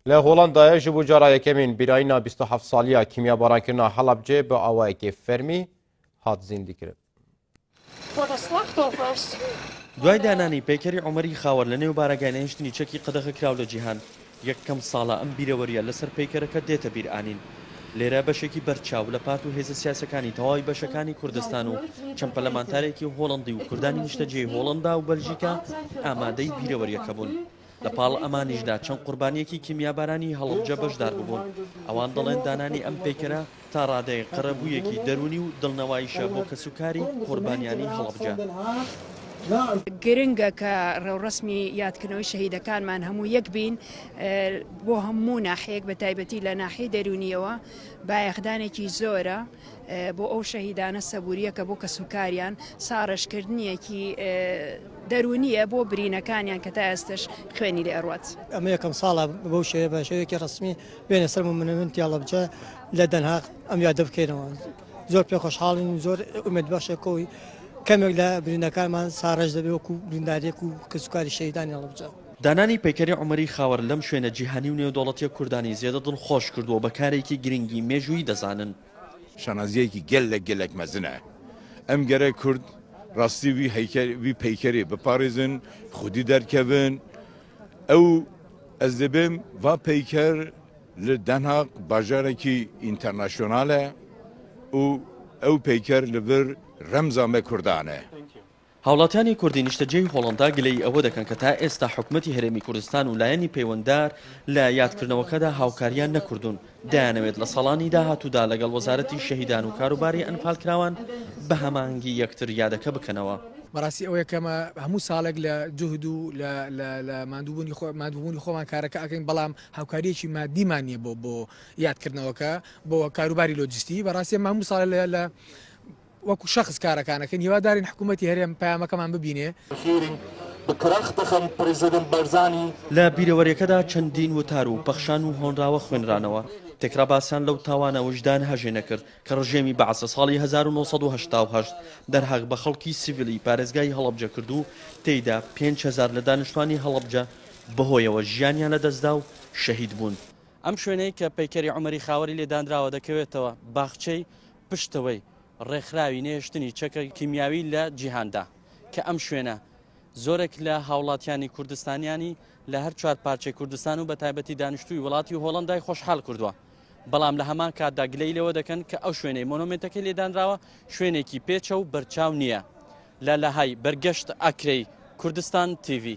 Li Holandayê ji bo cara yekemîn bîrayîna 27 saliya kîmyabarankirina Helebcê bi awayekî fermî hat zîndîkirin. دوای دانانی پەیکەری عومەری خاوەر لە نێو بارەگای نەهێشتنی چەکی قەدەغەکراو لە جیهان، یەکەم ساڵە ئەم بیرەوەرییە لەسەر پەیکەرەکە دێتە بیرئانین. لێرە بەشێکی بەرچاو لە پارت و هێزە سیاسیەکانی تەواوی بەشەکانی کوردستان و چەند پەرلەمانتارێکی هۆڵەندی و کوردانی نیشتەجێی هۆڵەندا و بەلژیکا ئامادەی بیرەوەرییەکە بوون. لە پاڵ ئەمانیشدا چەند قوربانییەکی کیمیابارانی هەڵەبجە بەشدار ببوون. ئەوان دەڵێن دانانی ئەم پەیکەرە تا ڕادەیەک قەرەبوویەکی دەروونی و دڵنەواییشە بۆ کەسوکاری قوربانیانی هەڵەبجە. گرنگە کە ڕێوڕەسمی یادکردنەوەی شەهیدەکانمان هەموو یەک بین بۆ هەموو ناحیەک بە تایبەتی لە ناحیەی دەروونیەوە بایەخدانێکی زۆرە بۆ ئەو شەهیدانە سەبوریەکە بۆ کەسوکاریان ساڕێژکردنیەکی دەروونیە بۆ برینەکانیان کە تا ئێستش خوێنی لێ ئەڕوات. ئەمە یەکەم ساڵە بەو شێوەیە بە شێوەیەکی ڕەسمی بێنە سەر مونومێنتی هەڵەبجە لە دەنهاغ ئەم یادە بکەینەوە. زۆر پێ خۆشحاڵین و زۆر ئومێد بەخشێکەوەی کەمێک لە برینەکانمان ساڕێژ دەبێ وەکو برینداریەک و کەسوکاری شەهیدانی هەڵەبجە. دانانی پەیکەری عومەری خاوەر لەم شوێنە جیهانی و نێودەوڵەتیە کوردانی زێدە دڵخۆش کردووە و بە کارێکی گرنگی مێژوویی دەزانن. شانازیەکی گەلەک گەلەک مەزنە. ئەم گەرەک کورد ڕاستی وی هەیکەر وی پەیکەرێ بپارێزن خودی دەرکەڤن ئەو ئەز دەبێم ڤا پەیکەر لە دەنهاق باژارەکی ئینتەرناشیۆنالە و ئەو پەیکەر لە ڤر ڕەمزا مە کوردانە. هاوڵاتیانی کوردی نیشتەجێی هۆڵەندا گلەیی ئەوە دەکەن کە تا ئێستا حکومەتی هەرێمی کوردستان و لایەنی پەیوەنددار لە یادکردنەوەکەدا هاوکاریان نەکردوون، دەیانەوێت لە ساڵانی داهاتوودا لەگەڵ وەزارەتی شەهیدان و کاروباری ئەنفالکراوان بە هەماهەنگی یەکتر یادەکە بکەنەوە. بەڕاستی ئەوەیە کە ئەمە هەموو ساڵێک لە جوهد و لە لە لە ماندووبوونی خۆ ماندووبوونی خۆمان کارەکە ئەکەین بەڵام هاوکارییەکی مادیمان نییە بۆ بۆ یادکردنەوەکە بۆ کاروباری لۆجستی بەڕاستی ئەمە هەموو ساڵێ لە لە وەکو شەخس کارەکانەکەین هیوادارین حکوومەتی هەرێم پەیامەکەمان ببینێ. لە بیرەوەریەکەدا چەندین وتار و پەخشان و هۆنراوە خوێنرانەوە، تێکرا باسیان لەو تاوانە وژدان هەژێنە کرد کە ڕژێمی بەعس لە ساڵی 1988 دەرهەق بە خەڵکی سیڤیلی پارێزگای هەڵەبجە کرد و تێیدا 5000 لە دانیشتوانی هەڵەبجە بەهۆیەوە ژیانیان لەدەستدا و شەهید بوون. ئەم شوێنەی کە پەیکەری عومەری خاوەری لێ دانراوە دەکەوێتەوە باخچەی پشتەوەی ڕێکخراوی نەهێشتنی چەکە کیمیاوی لە جیهاندا کە ئەم شوێنە زۆرێک لە هاوڵاتیانی کوردستانیانی لە هەر چوار پارچەی کوردستان و بە تایبەتی دانیشتووی وڵاتی هۆڵەندای خۆشحاڵ کردووە بەڵام لە هەمان کاتدا گلەی لەوە دەکەن کە ئەو شوێنەی مۆنۆمێنتەکەی لێدانراوە شوێنێکی پێچە و بەرچاو نییە لە لەهای بەرگەشت ئاکرەی کوردستان تیڤی.